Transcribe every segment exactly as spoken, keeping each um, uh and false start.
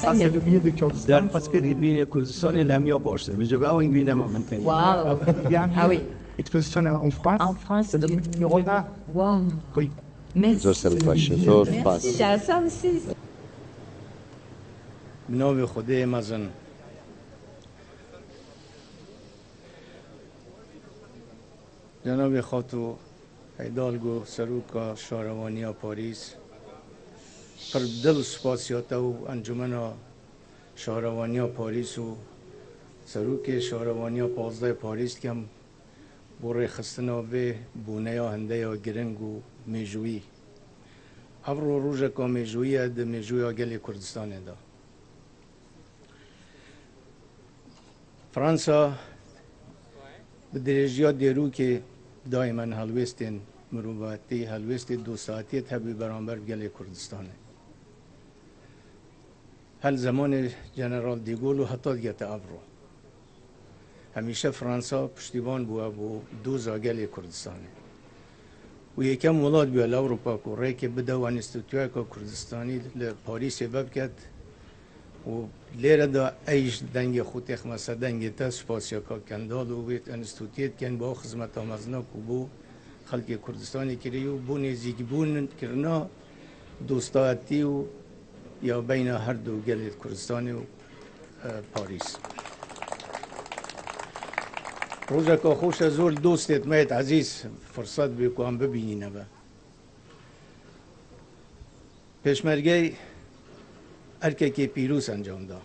Ah, c'est le milieu de Kurdistan, parce que les milieux Kurdistan est la meilleure poche. Mais je vais avoir une vidéo maintenant. Wow. Ah oui. Exposition en France. En France, c'est le numéro un. Wow. Oui. Merci. Zor ser baş, zor spas. Merci, ça aussi. Bi navê Xwedê mezin. Cenabê Xato Heydalgo, Seroka Şarewaniya Parîs, pir dil spasiya te û Encumena Şarewaniya Parîs û Serokê Şarewaniya pazdeh Parîs dikem bo rêxistina vê boneya hinde ya giring û mêjûyî. Evro rojeka mêjûyî ye di mêjûya gelê Kurdistanê de. Fransa bi dirêjiya dêrokê dayîmen helwêstên mirovatî, helwêstê dostatiyê hebû beramber bi gelê Kurdistanê. Hel zemanê General de Gaulle û heta digete evro. Hemîşe Fransa piştîvan bûye bo doza gelê Kurdistanê. Û yekem welat bûye li Ewropa ku rêkê bide û enstîtuyeka Kurdistanî li Parîsê vebiket û lêre de ey ji dengê xwe têxme ser dengê te, spasiyeka Kendal û wê enstîtuyê dikin bo xizmeta mezin a ku bo xelkê Kurdistanê kirî û bo nêzîkbûn kirina dostayetî û ya beyna her du gelê Kurdistanê û, e, Parîs. Rojeka xweş e, zor dostêt me yêt ezîz firsat bê ku em bibînîne ve. Pêşmergey erkekê pîroz encam da.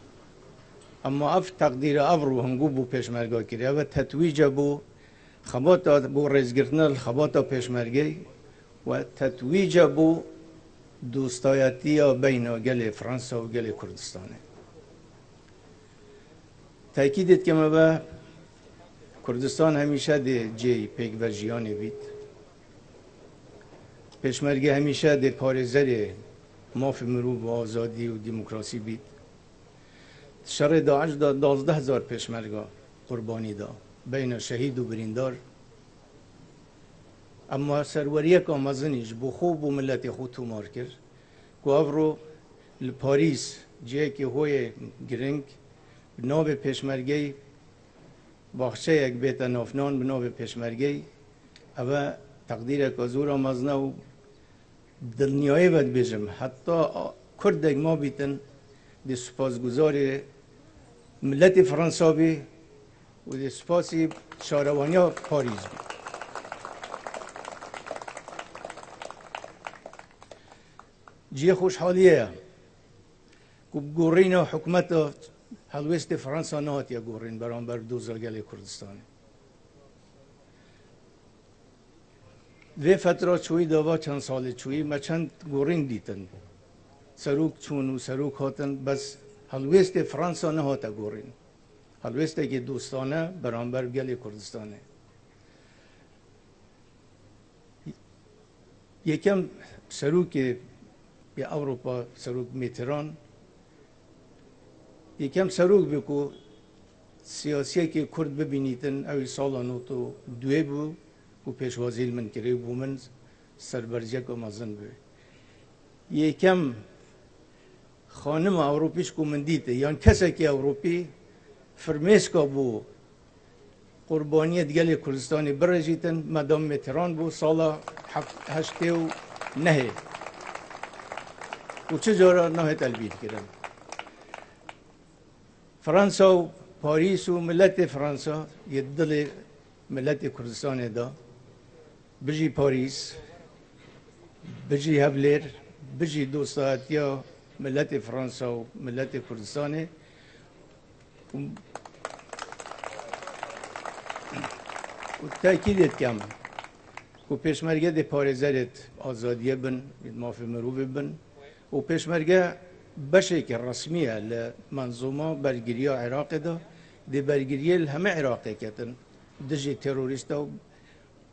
Ema ev teqdîra evro hingû bo pêşmerga kiriye ve tetwîce bo xebata, bo rêzgirtina li xebata pêşmergey we tetwîce bo dostayetiya beyna gelê Fransa û gelê Kurdistanê. Tekîdê dikeme ve Kurdistan hemîşe dê cihê pêkvejiyanê bît. Pêşmerge hemîşe dê parêzerê mafê mirov û azadî û demokrasî bît. Di şerê DAIŞ de duwazdeh hezar pêşmerga qurbanî da, beyna şehîd û birîndar. Ema serweriyeka mezin jî ji bo xwe û bo miletê xwe tomar kir, ku evro li Parîs cihekî xwe yê giring bi navê pêşmergeyî baxçeyek bête navnan bi navê pêşmergeyî. Ev e teqdîreke zor a mezin e û dilniyayê ve dibêjim, heta kurdek mabîtin dê spasguzarê miletê Fransa bî û dê spasî şarewaniya Parîs bî. Cihê xweşhaliyê ye ku bi gorîna hikûmeta helwêstê Fransa nehatiye gorîn beramber bi doza gelê Kurdistanê. Vê fetra çûyî de, va çend salê çûyî, me çend gorîn dîtin. Serok çûn û serok hatin, bes helwêstê Fransa nehate gorîn. Helwêstekê dostane beramber gelê Kurdistanê. Yekem serokê yê Ewropa, serok Mitterrand, yekem serok bû ku siyasiyekê Kurd bibînîtin, ew ê sala nod û duyê bû ku pêşwazî li min kirî, bû min serberziyeka mezin bû. Yekem xanima Ewropî ji ku min dîtê, yan kesekî Ewropî firmêska bû qurbaniyê di gelê Kurdistanê birêjîtin, Madame Mitterrand bû sala heft-, heştê û nehê. Û çi cara nahê telbît kirin. Fransa û Parîs û miletê Fransa yê dilê miletê Kurdistanê de. Bijî Parîs, bijî Hevlêr, bijî dostayetiya miletê Fransa û miletê Kurdistanê. Û tekîdê dikem ku pêşmerge dê parêzerêt azadiyê bin, mafê mirovê bin û pêşmerge beşekî resmî ye li menzûma bergiriya Iraqê de, dê bergiriyê li hemê Iraqê ketin dijî terorîsta û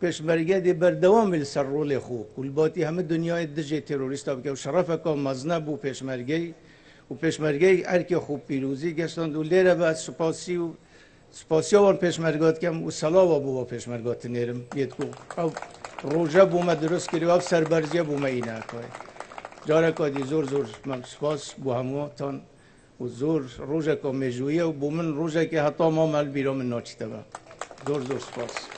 Pêşmerge dê berdewam bê li ser rolê xwe ku li batî hemî dinyayê dijê terorîsta bike û şerefeka mezin e bo pêşmergeyî û pêşmergeyî erkê xwe pîrozî geştand û lêre ve spasî û spasiya wan pêşmerga dikem û selawa bo wa pêşmerga tinêrim yê ku ev roje bo me dirust kiriye û ev serberziye bo me îne kay. Careka dî zor zor me spas bo hemû tan. û zor rojeka mêjûyî ye û bo min rojekê heta mame li bîra min naçîte be. Zor zor spas.